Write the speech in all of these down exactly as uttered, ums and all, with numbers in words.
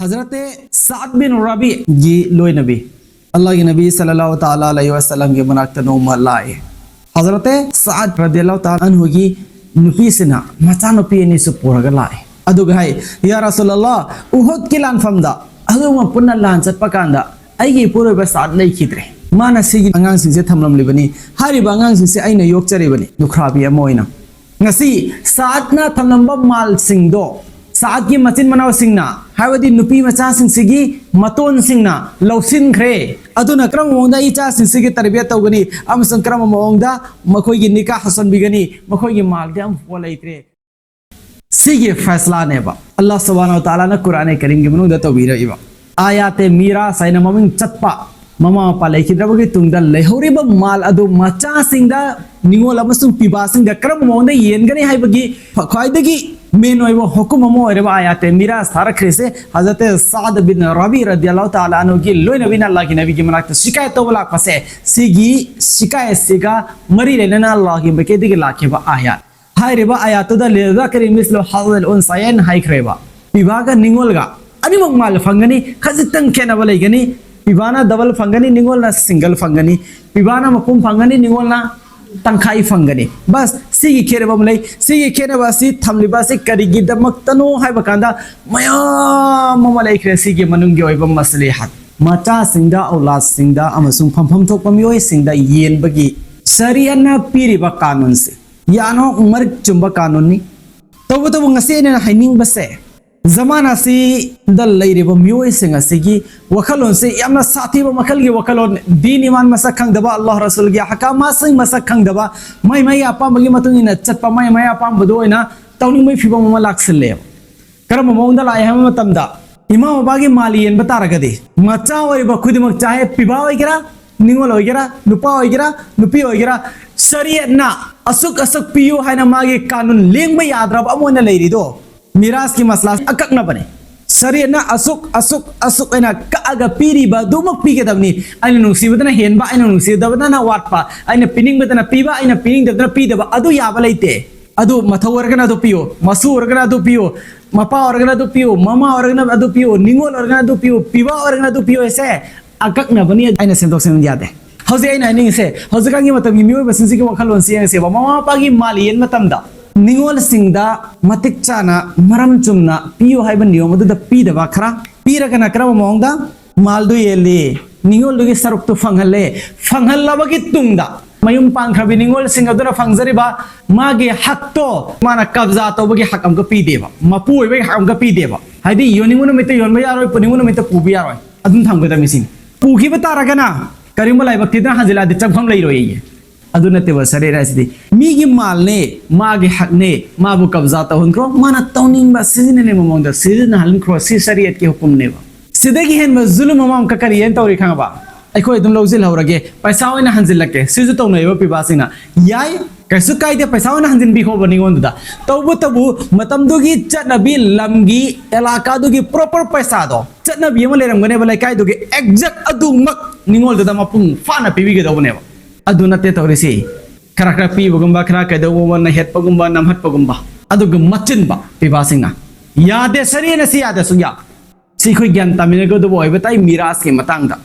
ꯍꯖꯔꯠ ꯁꯥꯗ ꯕꯤꯟ ꯔꯕꯤꯒꯤ ꯂꯣꯏꯅꯕꯤ ꯑꯜꯂꯥꯍꯒꯤ ꯅꯕꯤ ꯁꯜꯂꯜꯂꯥꯍꯨ ꯇꯥꯂꯥ ꯑꯂꯩꯍꯤ ꯋꯁꯜꯂꯝꯒꯤ ꯃꯅꯥꯛꯇ ꯅꯣꯡꯃ ꯂꯥꯛꯑꯦ꯫ ꯍꯖꯔꯠ ꯁꯥꯗ ꯔꯗꯤꯌꯜꯂꯥꯍꯨ ꯇꯥꯂꯥ ꯑꯟꯍꯨꯒꯤ ꯅꯨꯄꯤꯁꯤꯅ ꯃꯆꯥꯅꯨꯄꯤ ꯑꯅꯤꯁꯨ ꯄꯨꯔꯒ ꯂꯥꯛꯑꯦ꯫ ꯑꯗꯨꯒ ꯍꯥꯏ, "ꯌꯥ ꯔꯁꯨꯂꯜꯂꯥꯍ, ꯎꯍꯨꯗꯀꯤ ꯂꯥꯟꯐꯝꯗ ꯑꯗꯨꯒ ꯄꯨꯟꯅ ꯂꯥꯟ ꯆꯠꯄ ꯀꯥꯟꯗ ꯑꯩꯒꯤ ꯏꯄꯨꯔꯣꯏꯕ ꯁꯥꯗ ꯂꯩꯈꯤꯗ꯭ꯔꯦ꯫ ꯃꯥꯅ ꯁꯤꯒꯤ ꯑꯉꯥꯡꯁꯤꯡꯁꯦ ꯊꯝꯂꯝꯂꯤꯕꯅꯤ꯫ ꯍꯥꯏꯔꯤꯕ ꯑꯉꯥꯡꯁꯤꯡꯁꯦ ꯑꯩꯅ ꯌꯣꯛꯆꯔꯤꯕꯅꯤ, ꯂꯨꯈ꯭ꯔꯥꯕꯤ ꯑꯃ ꯑꯣꯏꯅ꯫ ꯉꯁꯤ ꯁꯥꯗꯅ ꯊꯝꯂꯝꯕ ꯃꯥꯜꯁꯤꯡꯗꯣ ꯁꯥꯗꯀꯤ ꯃꯆꯤꯟ ꯃꯅꯥꯎꯁꯤꯡꯅ, ꯍꯥꯏꯕꯗꯤ ꯅꯨꯄꯤ ꯃꯆꯥꯁꯤꯡꯁꯤꯒꯤ ꯃꯇꯣꯟꯁꯤꯡꯅ ꯂꯧꯁꯤꯟꯈ꯭ꯔꯦ꯫ ꯑꯗꯨꯅ ꯀꯔꯝꯕ ꯃꯑꯣꯡꯗ ꯑꯩ ꯏꯆꯥꯁꯤꯡꯁꯤꯒꯤ ꯇꯔꯕꯤꯌꯠ ꯇꯧꯒꯅꯤ ꯑꯃꯁꯨꯡ ꯀꯔꯝꯕ ꯃꯑꯣꯡꯗ ꯃꯈꯣꯏꯒꯤ ꯅꯤꯀꯥ ꯍꯥꯁꯟꯕꯤꯒꯅꯤ? ꯃꯈꯣꯏꯒꯤ ꯃꯥꯜꯗꯤ ꯑꯃꯐꯥꯎ ꯂꯩꯇ꯭ꯔꯦ"꯫ ꯁꯤꯒꯤ ꯐꯩꯁꯂꯥꯅꯦꯕ ꯑꯜꯂꯥꯍ ꯁꯨꯕꯍꯥꯅꯍꯨ ꯋ ꯇꯥꯂꯥꯅ ꯀꯨꯔꯥꯟ ꯀꯔꯤꯝꯒꯤ ꯃꯅꯨꯡꯗ ꯇꯧꯕꯤꯔꯛꯏꯕ꯫ ꯑꯥꯌꯥꯇꯦ ꯃꯤꯔꯥꯁ ꯍꯥꯏꯅ ꯃꯃꯤꯡ ꯆꯠꯄ, ꯃꯃꯥ ꯃꯄꯥ ꯂꯩꯈꯤꯗ꯭ꯔꯕꯒꯤ ꯇꯨꯡꯗ ꯂꯩꯍꯧꯔꯤꯕ ꯃꯥꯜ ꯑꯗꯨ ꯃꯆꯥꯁꯤꯡꯗ, ꯅꯤꯉꯣꯜ ꯑꯃꯁꯨꯡ ꯄꯤꯕꯥꯁꯤꯡꯗ ꯀꯔꯝꯕ ꯃꯑꯣꯡꯗ ꯌꯦꯟꯒꯅꯤ ꯍꯥꯏꯕꯒꯤ ꯈ꯭ꯋꯥꯏꯗꯒꯤ ꯃꯦꯟ ꯑꯣꯏꯕ ꯍꯨꯀꯨꯝ ꯑꯃ ꯑꯣꯏꯔꯕ ꯑꯥꯌꯥꯇꯦ ꯃꯤꯔꯥꯁ ꯊꯥꯔꯛꯈ꯭ꯔꯤꯁꯦ ꯍꯖꯔꯠ ꯁꯥꯗ ꯕꯤꯟ ꯔꯕꯤ ꯔꯗꯤꯌꯜꯂꯥꯍꯨ ꯇꯥꯂꯥ ꯑꯟꯍꯨꯒꯤ ꯂꯣꯏꯅꯕꯤꯅ ꯑꯜꯂꯥꯍꯒꯤ ꯅꯕꯤꯒꯤ ꯃꯅꯥꯛꯇ ꯁꯤꯀꯥꯌꯠ ꯇꯧꯕ ꯂꯥꯛꯄꯁꯦ, ꯁꯤꯒꯤ ꯁꯤꯀꯥꯌꯠꯁꯤꯒ ꯃꯔꯤ ꯂꯩꯅꯅ ꯑꯜꯂꯥꯍꯒꯤ ꯃꯥꯏꯀꯩꯗꯒꯤ ꯂꯥꯛꯈꯤꯕ ꯑꯥꯌꯥꯠ꯫ ꯍꯥꯏꯔꯤꯕ ꯑꯥꯌꯥꯠꯇꯨꯗ "ꯂꯤꯜ ꯖꯀꯔꯤ ꯃꯤꯁꯂꯨ ꯍꯥꯖꯤꯜ ꯎꯟꯁꯥꯌꯦꯟ" ꯍꯥꯏꯈ꯭ꯔꯦꯕ꯫ ꯄꯤꯕꯥꯒ ꯅꯤꯉꯣꯜꯒ ꯑꯅꯤꯃꯛ ꯃꯥꯜ ꯐꯪꯒꯅꯤ, ꯈꯖꯤꯛꯇꯪ ꯈꯦꯠꯅꯕ ꯂꯩꯒꯅꯤ꯫ ꯄꯤꯕꯥꯅ ꯗꯕꯜ ꯐꯪꯒꯅꯤ, ꯅꯤꯉꯣꯜꯅ ꯁꯤꯡꯒꯜ ꯐꯪꯒꯅꯤ꯫ ꯄꯤꯕꯥꯅ ꯃꯄꯨꯝ ꯐꯪꯒꯅꯤ, ꯅꯤꯉꯣꯜꯅ ꯇꯪꯈꯥꯏ ꯐꯪꯒꯅꯤ꯫ ꯕꯁ, ꯁꯤꯒꯤ ꯈꯦꯠꯅꯕ ꯑꯃ ꯂꯩ꯫ ꯁꯤꯒꯤ ꯈꯦꯠꯅꯕ ꯑꯁꯤ ꯊꯝꯂꯤꯕ ꯑꯁꯤ ꯀꯔꯤꯒꯤꯗꯃꯛꯇꯅꯣ ꯍꯥꯏꯕ ꯀꯥꯟꯗ ꯃꯌꯥꯝ ꯑꯃ ꯂꯩꯈ꯭ꯔꯦ ꯁꯤꯒꯤ ꯃꯅꯨꯡꯒꯤ ꯑꯣꯏꯕ ꯃꯁꯂꯤꯍꯠ꯫ ꯃꯆꯥꯁꯤꯡꯗ, ꯑꯧꯂꯥꯗꯁꯤꯡꯗ ꯑꯃꯁꯨꯡ ꯐꯝꯐꯝ ꯊꯣꯛꯄ ꯃꯤꯑꯣꯏꯁꯤꯡꯗ ꯌꯦꯟꯕꯒꯤ ꯁꯔꯤꯌꯠꯅ ꯄꯤꯔꯤꯕ ꯀꯥꯅꯨꯟꯁꯦ ꯌꯥꯅꯣꯛ ꯃꯔꯤꯛ ꯆꯨꯝꯕ ꯀꯥꯅꯨꯟꯅꯤ꯫ ꯇꯧꯕꯇꯕꯨ ꯉꯁꯤ ꯑꯩꯅ ꯍꯥꯏꯅꯤꯡꯕꯁꯦ, ꯖꯃꯥꯅꯥꯁꯤꯗ ꯂꯩꯔꯤꯕ ꯃꯤꯑꯣꯏꯁꯤꯡ ꯑꯁꯤꯒꯤ ꯋꯥꯈꯜꯂꯣꯟꯁꯤ ꯌꯥꯝꯅ ꯁꯥꯊꯤꯕ ꯃꯈꯜꯒꯤ ꯋꯥꯈꯜꯂꯣꯟ, ꯗꯤꯟ ꯏꯃꯥꯟ ꯃꯁꯛ ꯈꯪꯗꯕ, ꯑꯜꯂꯥꯍ ꯔꯁꯨꯜꯒꯤ ꯑꯍꯀꯥꯃꯁꯤꯡ ꯃꯁꯛ ꯈꯪꯗꯕ, ꯃꯥꯏ ꯃꯥꯏ ꯑꯄꯥꯝꯕꯒꯤ ꯃꯇꯨꯡ ꯏꯟꯅ ꯆꯠꯄ, ꯃꯥꯏ ꯃꯥꯏ ꯑꯄꯥꯝꯕꯗꯣ ꯑꯣꯏꯅ ꯇꯧꯅꯤꯡꯕꯒꯤ ꯐꯤꯕꯝ ꯑꯃ ꯂꯥꯛꯁꯤꯜꯂꯦꯕ꯫ ꯀꯔꯝꯕ ꯃꯑꯣꯡꯗ ꯂꯥꯛꯑꯦ ꯍꯥꯏꯕ ꯃꯇꯝꯗ, ꯏꯃꯥ ꯕꯕꯥꯒꯤ ꯃꯥꯜ ꯌꯦꯟꯕ ꯇꯥꯔꯒꯗꯤ, ꯃꯆꯥ ꯑꯣꯏꯔꯤꯕ ꯈꯨꯗꯤꯡꯃꯛ, ꯆꯥꯍꯦ ꯄꯤꯕꯥ ꯑꯣꯏꯒꯦꯔꯥ, ꯅꯤꯉꯣꯜ ꯑꯣꯏꯒꯦꯔꯥ, ꯅꯨꯄꯥ ꯑꯣꯏꯒꯦꯔꯥ, ꯅꯨꯄꯤ ꯑꯣꯏꯒꯦꯔꯥ, ꯁꯔꯤꯌꯠꯅ ꯑꯁꯨꯛ ꯑꯁꯨꯛ ꯄꯤꯌꯨ ꯍꯥꯏꯅ ꯃꯥꯒꯤ ꯀꯥꯅꯨꯟ ꯂꯦꯡꯕ ꯌꯥꯗ꯭ꯔꯕ ꯑꯃ ꯑꯣꯏꯅ ꯂꯩꯔꯤꯗꯣ, ꯃꯤꯔꯥꯁꯀꯤ ꯃꯁꯂꯥ ꯑꯀꯛꯅꯕꯅꯦ꯫ ꯁꯔꯤꯌꯠꯅ ꯑꯁꯨꯛ, ꯑꯁꯨꯛ, ꯑꯁꯨꯛ ꯑꯩꯅ ꯀꯛꯑꯒ ꯄꯤꯔꯤꯕ ꯑꯗꯨꯃꯛ ꯄꯤꯒꯗꯕꯅꯤ꯫ ꯑꯩꯅ ꯅꯨꯡꯁꯤꯕꯗꯅ ꯍꯦꯟꯕ, ꯑꯩꯅ ꯅꯨꯡꯁꯤꯗꯕꯗꯅ ꯋꯥꯠꯄ, ꯑꯩꯅ ꯄꯤꯅꯤꯡꯕꯗꯅ ꯄꯤꯕ, ꯑꯩꯅ ꯄꯤꯅꯤꯡꯗꯕꯗꯅ ꯄꯤꯗꯕ, ꯑꯗꯨ ꯌꯥꯕ ꯂꯩꯇꯦ꯫ ꯑꯗꯨ ꯃꯊꯧ ꯑꯣꯏꯔꯒꯅ ꯑꯗꯨ ꯄꯤꯌꯨ, ꯃꯁꯨ ꯑꯣꯏꯔꯒꯅ ꯑꯗꯨ ꯄꯤꯌꯨ, ꯃꯄꯥ ꯑꯣꯏꯔꯒꯅ ꯑꯗꯨ ꯄꯤꯌꯨ, ꯃꯃꯥ ꯑꯣꯏꯔꯒꯅ ꯑꯗꯨ ꯄꯤꯌꯨ, ꯅꯤꯉꯣꯜ ꯑꯣꯏꯔꯒꯅ ꯑꯗꯨ ꯄꯤꯌꯨ, ꯄꯤꯕꯥ ꯑꯣꯏꯔꯒꯅ ꯑꯗꯨ ꯄꯤꯌꯨ ꯍꯥꯏꯁꯦ ꯑꯀꯛꯅꯕꯅꯤ, ꯑꯩꯅ ꯁꯦꯝꯗꯣꯛ ꯁꯦꯝꯖꯤꯟ ꯌꯥꯗꯦ꯫ ꯍꯧꯖꯤꯛ ꯑꯩꯅ ꯍꯥꯏꯅꯤꯡꯉꯤꯁꯦ, ꯍꯧꯖꯤꯛꯀꯥꯟꯒꯤ ꯃꯇꯝꯒꯤ ꯃꯤꯑꯣꯏꯕꯁꯤꯡꯁꯤꯒꯤ ꯋꯥꯈꯜꯂꯣꯟꯁꯤ ꯌꯦꯡꯁꯦꯕ꯫ ꯃꯃꯥ ꯃꯄꯥꯒꯤ ꯃꯥꯜ ꯌꯦꯟ ꯃꯇꯝꯗ ꯅꯤꯉꯣꯜꯁꯤꯡꯗ ꯃꯇꯤꯛ ꯆꯥꯅ, ꯃꯔꯝ ꯆꯨꯝꯅ ꯄꯤꯌꯨ ꯍꯥꯏꯕ ꯅꯤꯌꯣꯝ ꯑꯗꯨꯗ ꯄꯤꯗꯕ ꯈꯔ, ꯄꯤꯔꯒꯅ ꯀꯔꯝꯕ ꯃꯑꯣꯡꯗ? ꯃꯥꯜꯗꯨ ꯌꯦꯜꯂꯤ, ꯅꯤꯉꯣꯜꯗꯨꯒꯤ ꯁꯔꯨꯛꯇꯨ ꯐꯪꯍꯜꯂꯦ꯫ ꯐꯪꯍꯜꯂꯕꯒꯤ ꯇꯨꯡꯗ ꯃꯌꯨꯝ ꯄꯥꯟꯈ꯭ꯔꯕꯤ ꯅꯤꯉꯣꯜꯁꯤꯡ ꯑꯗꯨꯅ ꯐꯪꯖꯔꯤꯕ ꯃꯥꯒꯤ ꯍꯛꯇꯣ ꯃꯥꯅ ꯀꯕꯖꯥ ꯇꯧꯕꯒꯤ ꯍꯛ ꯑꯃꯒ ꯄꯤꯗꯦꯕ, ꯃꯄꯨ ꯑꯣꯏꯕꯒꯤ ꯍꯛ ꯑꯃꯒ ꯄꯤꯗꯦꯕ꯫ ꯍꯥꯏꯗꯤ ꯌꯣꯟꯅꯤꯡꯕ ꯅꯨꯃꯤꯠꯇ ꯌꯣꯟꯕ ꯌꯥꯔꯣꯏ, ꯄꯨꯅꯤꯡꯕ ꯅꯨꯃꯤꯠꯇ ꯄꯨꯕ ꯌꯥꯔꯣꯏ, ꯑꯗꯨꯝ ꯊꯝꯒꯗꯕꯅꯤ ꯁꯤꯅꯤ꯫ ꯄꯨꯈꯤꯕ ꯇꯥꯔꯒꯅ ꯀꯔꯤꯒꯨꯝꯕ ꯂꯥꯏꯕꯛ ꯊꯤꯗꯅ ꯍꯟꯖꯤꯜꯂꯛꯑꯗꯤ ꯆꯪꯐꯝ ꯂꯩꯔꯣꯏꯌꯦ꯫ ꯑꯗꯨ ꯅꯠꯇꯦꯕ ꯁꯔꯤꯌꯠ ꯍꯥꯏꯁꯤꯗꯤ꯫ ꯃꯤꯒꯤ ꯃꯥꯜꯅꯦ, ꯃꯥꯒꯤ ꯍꯛꯅꯦ, ꯃꯥꯕꯨ ꯀꯕꯖꯥ ꯇꯧꯍꯟꯈ꯭ꯔꯣ, ꯃꯥꯅ ꯇꯧꯅꯤꯡꯕ ꯁꯤꯖꯤꯟꯅꯅꯤꯡꯕ ꯃꯑꯣꯡꯗ ꯁꯤꯖꯤꯟꯅꯍꯟꯈ꯭ꯔꯣ, ꯁꯤ ꯁꯔꯤꯌꯠꯀꯤ ꯍꯨꯀꯨꯝꯅꯦꯕ꯫ ꯁꯤꯗꯒꯤ ꯍꯦꯟꯕ ꯖꯨꯂꯨꯝ ꯑꯃ ꯑꯃꯨꯛꯀ ꯀꯔꯤ ꯍꯥꯏꯅ ꯇꯧꯔꯤ ꯈꯪꯉꯕ? ꯑꯩꯈꯣꯏ ꯑꯗꯨꯝ ꯂꯧꯁꯤꯜꯍꯧꯔꯒꯦ, ꯄꯩꯁꯥ ꯑꯣꯏꯅ ꯍꯟꯖꯤꯜꯂꯛꯀꯦ, ꯁꯤꯁꯨ ꯇꯧꯅꯩꯕ ꯄꯤꯕꯥꯁꯤꯡꯅ꯫ ꯌꯥꯏ, ꯀꯩꯁꯨ ꯀꯥꯏꯗꯦ, ꯄꯩꯁꯥ ꯑꯣꯏꯅ ꯍꯟꯖꯤꯟꯕꯤꯈꯣꯕ ꯅꯤꯉꯣꯟꯗꯨꯗ꯫ ꯇꯧꯕꯇꯕꯨ ꯃꯇꯝꯗꯨꯒꯤ ꯆꯠꯅꯕꯤ, ꯂꯝꯒꯤ ꯑꯦꯂꯥꯀꯥꯗꯨꯒꯤ ꯄ꯭ꯔꯣꯄꯔ ꯄꯩꯁꯥꯗꯣ, ꯆꯠꯅꯕꯤ ꯑꯃ ꯂꯩꯔꯝꯒꯅꯦꯕ ꯂꯩꯀꯥꯏꯗꯨꯒꯤ, ꯑꯦꯛꯖꯦꯛ ꯑꯗꯨꯃꯛ ꯅꯤꯉꯣꯜꯗꯨꯗ ꯃꯄꯨꯡ ꯐꯥꯅ ꯄꯤꯕꯤꯒꯗꯧꯕꯅꯦꯕ꯫ ꯑꯗꯨ ꯅꯠꯇꯦ ꯇꯧꯔꯤꯁꯤ꯫ ꯈꯔ ꯈꯔ ꯄꯤꯕꯒꯨꯝꯕ, ꯈꯔ ꯀꯩꯗꯧꯕꯒꯨꯝꯕ, ꯅꯩꯍꯠꯄꯒꯨꯝꯕ, ꯅꯝꯍꯠꯄꯒꯨꯝꯕ, ꯑꯗꯨꯒ ꯃꯆꯤꯟꯕ ꯄꯤꯕꯥꯁꯤꯡꯅ꯫ ꯌꯥꯗꯦ, ꯁꯔꯤꯌꯠꯅ ꯁꯤ ꯌꯥꯗꯦ ꯁꯨꯡꯌꯥ꯫ ꯁꯤ ꯑꯩꯈꯣꯏ ꯒ꯭ꯌꯥꯟ ꯇꯥꯃꯤꯟꯅꯒꯗꯕ ꯑꯣꯏꯕ ꯇꯥꯏ ꯃꯤꯔꯥꯁꯀꯤ ꯃꯇꯥꯡꯗ꯫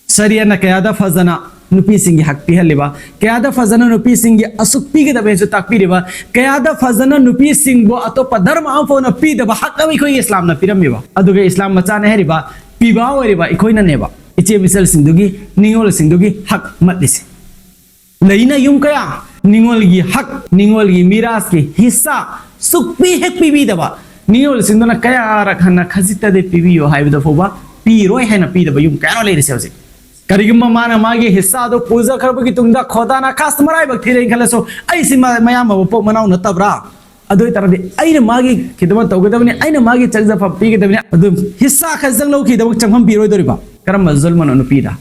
ꯁꯔꯤꯌꯠꯅ ꯀꯌꯥꯗ ꯐꯖꯅ ꯅꯨꯄꯤꯁꯤꯡꯒꯤ ꯍꯛ ꯄꯤꯍꯜꯂꯤꯕ, ꯀꯌꯥꯗ ꯐꯖꯅ ꯅꯨꯄꯤꯁꯤꯡꯒꯤ ꯑꯁꯨꯛ ꯄꯤꯒꯗꯕꯅꯤꯁꯨ ꯇꯥꯛꯄꯤꯔꯤꯕ, ꯀꯌꯥꯗ ꯐꯖꯅ ꯅꯨꯄꯤꯁꯤꯡꯕꯨ ꯑꯇꯣꯞꯄ ꯙꯔꯃ ꯑꯃꯐꯥꯎꯅ ꯄꯤꯗꯕ ꯍꯛ ꯑꯃ ꯑꯩꯈꯣꯏꯒꯤ ꯏꯁꯂꯥꯝꯅ ꯄꯤꯔꯝꯃꯤꯕ꯫ ꯑꯗꯨꯒ ꯏꯁꯂꯥꯝ ꯃꯆꯥꯅꯤ ꯍꯥꯏꯔꯤꯕ ꯄꯤꯕꯥ ꯑꯣꯏꯔꯤꯕ ꯑꯩꯈꯣꯏꯅꯅꯦꯕ ꯏꯆꯦ ꯃꯤꯆꯜꯁꯤꯡꯗꯨꯒꯤ, ꯅꯤꯉꯣꯜꯁꯤꯡꯗꯨꯒꯤ ꯍꯛ ꯃꯠꯂꯤꯁꯦ꯫ ꯂꯩꯅ ꯌꯨꯝ ꯀꯌꯥ ꯅꯤꯉꯣꯜꯒꯤ ꯍꯛ, ꯅꯤꯉꯣꯜꯒꯤ ꯃꯤꯔꯥꯁꯀꯤ ꯍꯤꯁꯥ ꯁꯨꯛꯄꯤ ꯍꯦꯛ ꯄꯤꯕꯤꯗꯕ, ꯅꯤꯉꯣꯜꯁꯤꯡꯗꯨꯅ ꯀꯌꯥꯔꯛ ꯍꯟꯅ ꯈꯖꯤꯛꯇꯗꯤ ꯄꯤꯕꯤꯌꯨ ꯍꯥꯏꯕꯗ ꯐꯥꯎꯕ ꯄꯤꯔꯣꯏ ꯍꯥꯏꯅ ꯄꯤꯗꯕ ꯌꯨꯝ ꯀꯌꯥꯅꯣ ꯂꯩꯔꯤꯁꯦ ꯍꯧꯖꯤꯛ꯫ ꯀꯔꯤꯒꯨꯝꯕ ꯃꯥꯅ ꯃꯥꯒꯤ ꯍꯤꯁꯥꯗꯣ ꯄꯨꯖꯈ꯭ꯔꯕꯒꯤ ꯇꯨꯡꯗ ꯈꯣꯗꯥꯅ ꯈꯥꯁ ꯃꯔꯥꯏꯕꯛ ꯊꯤꯔꯦꯅ ꯈꯜꯂꯁꯨ, ꯑꯩꯁꯤ ꯃ-, ꯃꯌꯥꯝꯕ ꯃꯄꯣꯛ ꯃꯅꯥꯎ ꯅꯠꯇꯕ꯭ꯔꯥ? ꯑꯗꯨ ꯑꯣꯏꯇꯥꯔꯗꯤ ꯑꯩꯅ ꯃꯥꯒꯤ ꯈꯤꯗꯃꯠ ꯇꯧꯒꯗꯕꯅꯤ, ꯑꯩꯅ ꯃꯥꯒꯤ ꯆꯪꯖꯐꯝ ꯄꯤꯒꯗꯕꯅꯤ꯫ ꯑꯗꯨ ꯍꯤꯁꯥ ꯈꯖꯤꯛꯇꯪ ꯂꯧꯈꯤꯗꯃꯛ ꯆꯪꯐꯝ ꯄꯤꯔꯣꯏꯗꯧꯔꯤꯕ? ꯀꯔꯝꯕ ꯖꯨꯜꯃꯅꯣ ꯅꯨꯄꯤꯗ?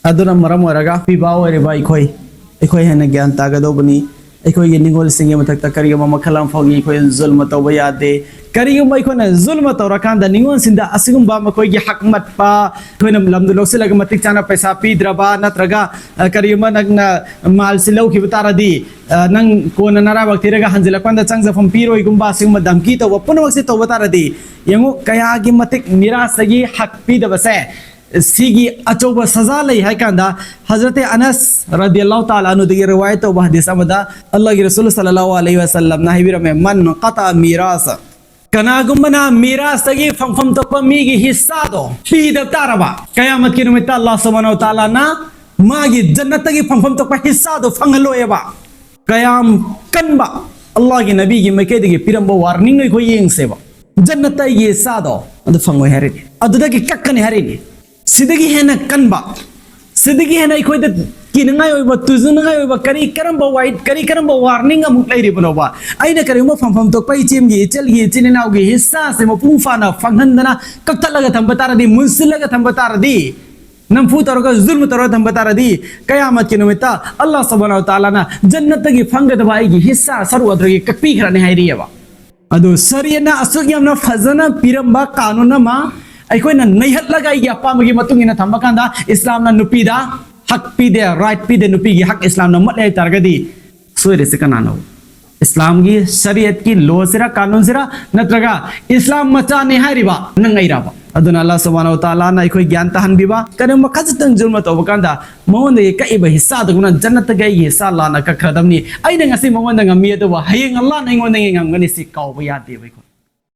ꯑꯗꯨꯅ ꯃꯔꯝ ꯑꯣꯏꯔꯒ ꯄꯤꯕꯥ ꯑꯣꯏꯔꯤꯕ ꯑꯩꯈꯣꯏ, ꯑꯩꯈꯣꯏ ꯍꯦꯟꯅ ꯒ꯭ꯌꯥꯟ ꯇꯥꯒꯗꯧꯕꯅꯤ꯫ ꯑꯩꯈꯣꯏꯒꯤ ꯅꯤꯡꯉꯣꯜꯁꯤꯡꯒꯤ ꯃꯊꯛꯇ ꯀꯔꯤꯒꯨꯝꯕ ꯃꯈꯜ ꯑꯃ ꯐꯥꯎꯒꯤ ꯑꯩꯈꯣꯏꯅ ꯖꯨꯜꯃ ꯇꯧꯕ ꯌꯥꯗꯦ꯫ ꯀꯔꯤꯒꯨꯝꯕ ꯑꯩꯈꯣꯏꯅ ꯖꯨꯜꯃ ꯇꯧꯔꯀꯥꯟꯗ ꯅꯤꯡꯉꯣꯜꯁꯤꯡꯗ ꯑꯁꯤꯒꯨꯝꯕ ꯃꯈꯣꯏꯒꯤ ꯍꯛ ꯃꯠꯄ, ꯑꯩꯈꯣꯏꯅ ꯂꯝꯗꯨ ꯂꯧꯁꯤꯜꯂꯒ ꯃꯇꯤꯛ ꯆꯥꯅ ꯄꯩꯁꯥ ꯄꯤꯗ꯭ꯔꯕ, ꯅꯠꯇ꯭ꯔꯒ, ꯑ, ꯀꯔꯤꯒꯨꯝꯕ ꯅꯪꯅ ꯃꯥꯜꯁꯤ ꯂꯧꯈꯤꯕ ꯇꯥꯔꯗꯤ, ꯑ, ꯅꯪ ꯀꯣꯟꯅ ꯅꯔꯥꯏꯕꯛ ꯊꯤꯔꯒ ꯍꯟꯖꯤꯜꯂꯛꯄ ꯀꯥꯟꯗ ꯆꯪꯖꯐꯝ ꯄꯤꯔꯣꯏꯒꯨꯝꯕ ꯑꯁꯤꯒꯨꯝꯕ ꯙꯝꯀꯤ ꯇꯧꯕ ꯄꯨꯝꯅꯃꯛꯁꯤ ꯇꯧꯕ ꯇꯥꯔꯗꯤ, ꯌꯦꯡꯉꯨ, ꯀꯌꯥꯒꯤ ꯃꯇꯤꯛ ꯃꯤꯔꯥꯁꯇꯒꯤ ꯍꯛ ꯄꯤꯗꯕꯁꯦ, ꯁꯤꯒꯤ ꯑꯆꯧꯕ ꯁꯖꯥ ꯂꯩ ꯍꯥꯏ ꯀꯥꯟꯗ, ꯍꯖꯔꯠ ꯑꯅꯁ ꯔꯗꯤꯌꯜꯂꯥꯍꯨ ꯇꯥꯂꯥ ꯑꯅꯨꯗꯒꯤ ꯔꯤꯋꯥꯌꯠ ꯇꯧꯕ ꯍꯗꯤꯁ ꯑꯃꯗ ꯑꯜꯂꯥꯍꯒꯤ ꯔꯁꯨꯜ ꯁꯜꯂꯜꯂꯥꯍꯨ ꯑꯂꯩꯍꯤ ꯋꯁꯜꯂꯝꯅ ꯍꯥꯏꯕꯤꯔꯝꯃꯦ, "ꯃꯟ ꯀꯇꯥ ꯃꯤꯔꯥꯁ", ꯀꯅꯥꯒꯨꯝꯕꯅ ꯃꯤꯔꯥꯁꯇꯒꯤ ꯐꯪꯐꯝ ꯊꯣꯛꯄ ꯃꯤꯒꯤ ꯍꯤꯁꯥꯗꯣ ꯊꯤꯗꯕ ꯇꯥꯔꯕ, ꯀꯌꯥꯃꯠꯀꯤ ꯅꯨꯃꯤꯠꯇ ꯑꯜꯂꯥꯍ ꯁꯨꯕꯍꯥꯅꯍꯨ ꯋ ꯇꯥꯂꯥꯅ ꯃꯥꯒꯤ ꯖꯟꯅꯠꯇꯒꯤ ꯐꯪꯐꯝ ꯊꯣꯛꯄ ꯍꯤꯁꯥꯗꯣ ꯐꯪꯍꯜꯂꯣꯏꯑꯕ꯫ ꯀꯌꯥꯝ ꯀꯟꯕ ꯑꯜꯂꯥꯍꯒꯤ ꯅꯕꯤꯒꯤ ꯃꯥꯏꯀꯩꯗꯒꯤ ꯄꯤꯔꯝꯕ ꯋꯥꯔꯅꯤꯡꯅꯣ ꯑꯩꯈꯣꯏ ꯌꯦꯡꯁꯦꯕ꯫ ꯖꯟꯅꯠꯇ ꯑꯩꯒꯤ ꯍꯤꯁꯥꯗꯣ ꯑꯗꯨ ꯐꯪꯉꯣꯏ ꯍꯥꯏꯔꯤꯅꯤ, ꯑꯗꯨꯗꯒꯤ ꯀꯛꯀꯅꯤ ꯍꯥꯏꯔꯤꯅꯤ꯫ ꯁꯤꯗꯒꯤ ꯍꯦꯟꯅ ꯀꯟꯕ, ꯁꯤꯗꯒꯤ ꯍꯦꯟꯅ ꯑꯩꯈꯣꯏꯗ ꯀꯤꯅꯉꯥꯏ ꯑꯣꯏꯕ, ꯇꯨꯖꯅꯉꯥꯏ ꯑꯣꯏꯕ ꯀꯔꯤ ꯀꯔꯝꯕ ꯋꯥꯏ-, ꯀꯔꯤ ꯀꯔꯝꯕ ꯋꯥꯔꯅꯤꯡ ꯑꯃꯨꯛ ꯂꯩꯔꯤꯕꯅꯣꯕ? ꯑꯩꯅ ꯀꯔꯤꯒꯨꯝꯕ ꯐꯪꯐꯝ ꯊꯣꯛꯄ ꯏꯆꯦꯝꯒꯤ, ꯏꯆꯜꯒꯤ, ꯏꯆꯤꯟ ꯏꯅꯥꯎꯒꯤ ꯍꯤꯁꯥꯁꯦ ꯃꯄꯨꯡ ꯐꯥꯅ ꯐꯪꯍꯟꯗꯅ ꯀꯛꯊꯠꯂꯒ ꯊꯝꯕ ꯇꯥꯔꯗꯤ, ꯃꯨꯟꯁꯤꯜꯂꯒ ꯊꯝꯕ ꯇꯥꯔꯗꯤ, ꯅꯝꯐꯨ ꯇꯧꯔꯒ ꯖꯨꯜꯃ ꯇꯧꯔꯒ ꯊꯝꯕ ꯇꯥꯔꯗꯤ, ꯀꯌꯥꯃꯠꯀꯤ ꯅꯨꯃꯤꯠꯇ ꯑꯜꯂꯥꯍ ꯁꯨꯕꯍꯥꯅꯍꯨ ꯋ ꯇꯥꯂꯥꯅ ꯖꯟꯅꯠꯇꯒꯤ ꯐꯪꯒꯗꯕ ꯑꯩꯒꯤ ꯍꯤꯁꯥ ꯁꯔꯨꯛ ꯑꯗꯨꯗꯒꯤ ꯀꯛꯄꯤꯈ꯭ꯔꯅꯤ ꯍꯥꯏꯔꯤꯑꯕ꯫ ꯑꯗꯨ ꯁꯔꯤꯌꯠꯅ ꯑꯁꯨꯛ ꯌꯥꯝꯅ ꯐꯖꯅ ꯄꯤꯔꯝꯕ ꯀꯥꯅꯨꯟ ꯑꯃ ꯑꯩꯈꯣꯏꯅ ꯅꯩꯍꯠꯂꯒ ꯑꯩꯒꯤ ꯑꯄꯥꯝꯕꯒꯤ ꯃꯇꯨꯡ ꯏꯟꯅ ꯊꯝꯕ ꯀꯥꯟꯗ, ꯏꯁꯂꯥꯝꯅ ꯅꯨꯄꯤꯗ ꯍꯛ ꯄꯤꯗꯦ, ꯔꯥꯏꯠ ꯄꯤꯗꯦ, ꯅꯨꯄꯤꯒꯤ ꯍꯛ ꯏꯁꯂꯥꯝꯅ ꯃꯠꯂꯦ ꯍꯥꯏ ꯇꯥꯔꯒꯗꯤ, ꯁꯣꯏꯔꯤꯁꯤ ꯀꯅꯥꯅꯣ? ꯏꯁꯂꯥꯝꯒꯤ ꯁꯔꯤꯌꯠꯀꯤ ꯂꯣꯁꯤꯔ, ꯀꯥꯅꯨꯟꯁꯤꯔ, ꯅꯠꯇ꯭ꯔꯒ ꯏꯁꯂꯥꯝ ꯃꯆꯥꯅꯤ ꯍꯥꯏꯔꯤꯕ ꯅꯪ ꯑꯩꯔꯕ? ꯑꯗꯨꯅ ꯑꯜꯂꯥꯍ ꯁꯨꯕꯍꯥꯅꯍꯨ ꯋ ꯇꯥꯂꯥꯅ ꯑꯩꯈꯣꯏ ꯒ꯭ꯌꯥꯟ ꯇꯥꯍꯟꯕꯤꯕ, ꯀꯔꯤꯒꯨꯝꯕ ꯈꯖꯤꯛꯇꯪ ꯖꯨꯜꯃ ꯇꯧꯕ ꯀꯥꯟꯗ ꯃꯉꯣꯟꯗꯒꯤ ꯀꯛꯏꯕ ꯍꯤꯁꯥꯗꯨꯒꯨꯝꯅ ꯖꯟꯅꯠꯇꯒꯤ ꯑꯩꯒꯤ ꯍꯤꯁꯥ ꯑꯜꯂꯥꯍꯅ ꯀꯛꯈ꯭ꯔꯗꯕꯅꯤ꯫ ꯑꯩꯅ ꯉꯁꯤ ꯃꯉꯣꯟꯗ ꯉꯝꯃꯤ, ꯑꯗꯨꯕꯨ ꯍꯌꯦꯡ ꯑꯜꯂꯥꯍꯅ ꯑꯩꯉꯣꯟꯗꯒꯤ ꯉꯝꯒꯅꯤ, ꯁꯤ ꯀꯥꯎꯕ ꯌꯥꯗꯦꯕ ꯑꯩꯈꯣꯏ꯫